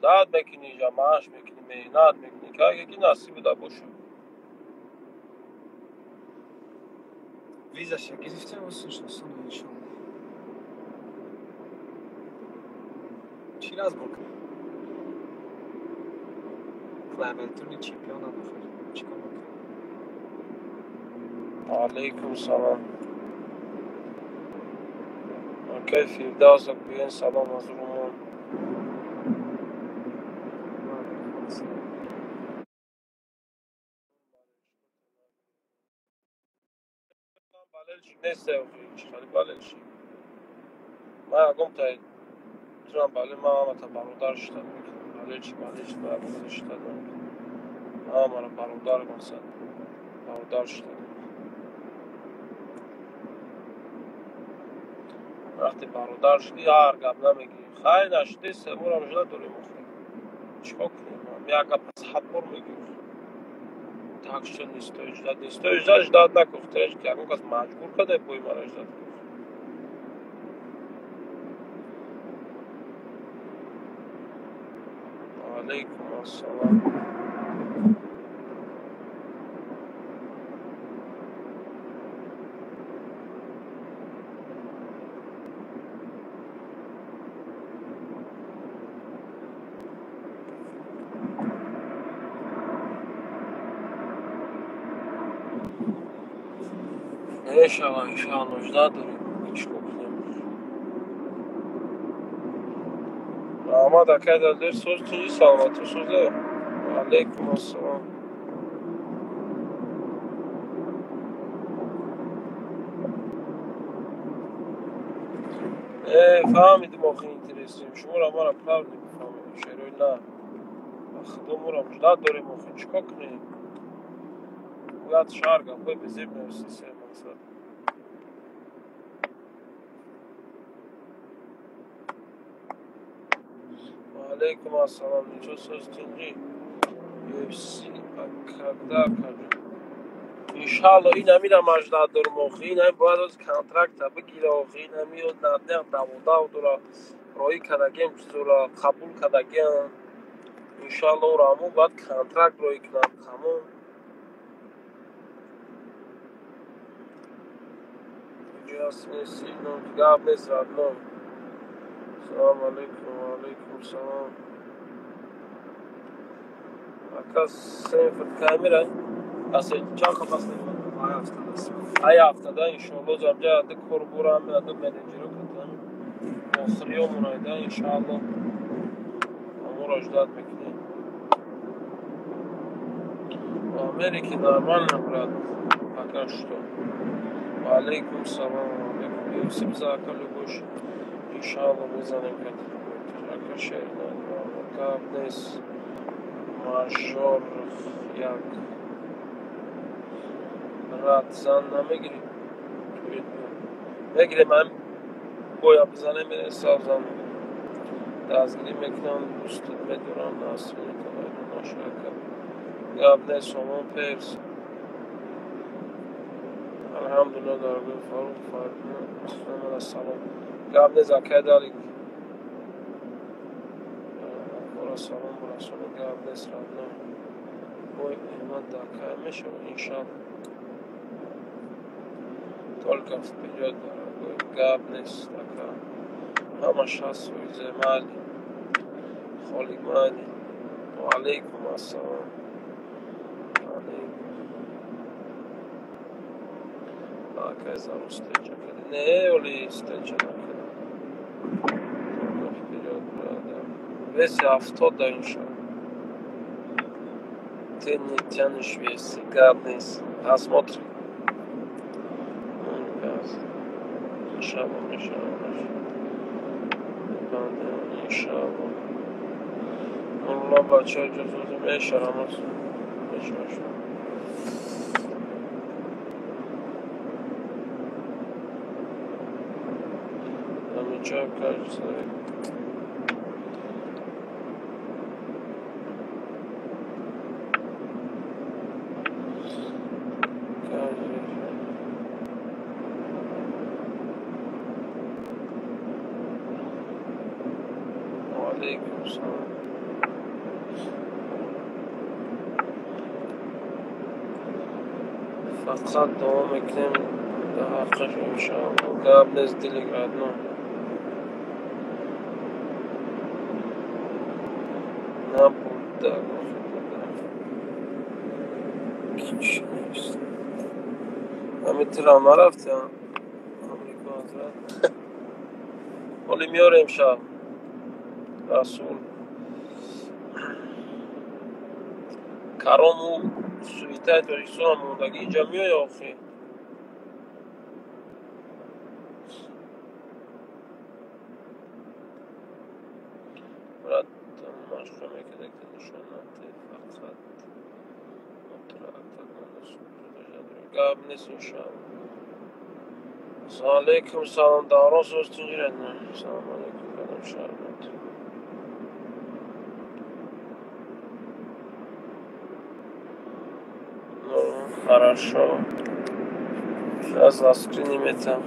Ждать мекунӣ, ҷамъаш мекунӣ, меҳнат мекунӣ, ки насиб да бошад. Визаша гирифтем, осонш осон, иншоалло. Чӣ разбор клавиатурни чемпионам охир. Чӣ кор мекунем? Алейкум салом. Акай Фирдавс, гӯен салом аз Румон. Ва алейкум ассалом. Болельщик нестем, чӣ хеле болельщик. Ман ягон та турам бале, ман ҳамата бародар шитад мекунам. Болельщик, болельщик, ман ягон шитад намекунам. Ҳамаро бародар мақсад. Бародар шитад. Вақте бародар шудӣ, ҳар гап намегирӣ. Хайр, нашудест, морам жда дорем охир. Чӣ кор кунем? Як гап сад бор мегӯем. Так что не стоит ждать, не стоит ждать, ждать накун. Треш, ягон кас маҷбур карда бои маро ждать кун. Алейкум ассалом. Мешава, иншоалло, ждать дорем. Чӣ кор кунем? Раҳмат, акай Далер, соз тунҷи саломатӣ соза. Алейкум ассалом. Фаҳмидим охи интересим. Шуморо мара правильно бифаҳмидем, шерои на. Ба худо морам ждать дорем охи, чӣ кор кунем? Бояд шаҳр гапҳои безеб нависӣ се мақсад. Ва алейкум ассалом. Ничо соз тунҷи? UFC когда акаҷон? Иншалло, ин ҳамира ман ждать дорум охи. Ин ҳами бояд оз контракта бигира охи. Ин ҳами наднех даводав дора. Роӣ кардагиам, чизора қабул кардагиам. Иншалло, ӯро ҳамон бояд контракт роӣ кунанд. Тамом. Куҷо ҳасти, нести? Гап нест, родной. Салому алейкум, ва алейкум салом. Ака, Сенфорд кай мерай? Асе чанд қафас Сенфорд? Ай ҳафта насиб. Ай ҳафтада иншоалло замҷа ада кор бурам, ада менеҷеро катам. Охириё мунайда иншоалло. Амуро ждать мекунем. В Америке нормально, брат. Пока что. Ва алейкум салом, ва алейкум. UFC биза ака любош. Иншоалло мезанем кат. Ака шерина. Гап нест. Мажор як. Брат, зан намегирӣ? Мегирем, ҳам боя бизанем, мерем зан мегирем. Дастгирӣ мекунам, дӯстат медорам, насрини таваллуд наша ака. Гап нест, сомон перс. Алҳамдулилла, дорогой Фарух, Фаридун, салом. Гап нест, акай Далик. Акора салом расони, гап нест, родной. Бой Эҳмад дакай мешава, иншалло. Только вперед, дорогой. Гап нест, ака. Ҳамаш ҳаст, фоизе майли. Холик майли. Ва алейкум ассалом. Алейкум. Акай Зару встреча кади. Не, оли встреча накади. Только вперед, брат. Веси 70 да, иншалло. Ты не тянешь веси, гап нест. Посмотрим. Иншалло, иншалло. Иншалло. Нурулло бачаҳо ҷузози мешарамаз. Мешавашон. Ҳаминҷо кажется. Ва алейкум салом. Фақат дуо мекунем дар ҳаққаш, иншоалло. Гап нест, дили родной. Набурдаг охи, бурдаг. Ки чӣ навист? Ҳами тирам нарафти Амрико, ҳазрат? Ҳоли меёрем шаб. Расул. Карому суитаи Тоҷикистонам мондагӣ инҷа меоя охи. Брат, машқҳо мекарда, ки нишон надиҳ, фақат мо туро октагон. Гап нест, иншоалло. Ассалому алайкум, салом, Даврон, соз тинҷи, родной. Салому алайкум, кадом шаҳр, брат? Ну, хорошо. Сейчас заскриним это.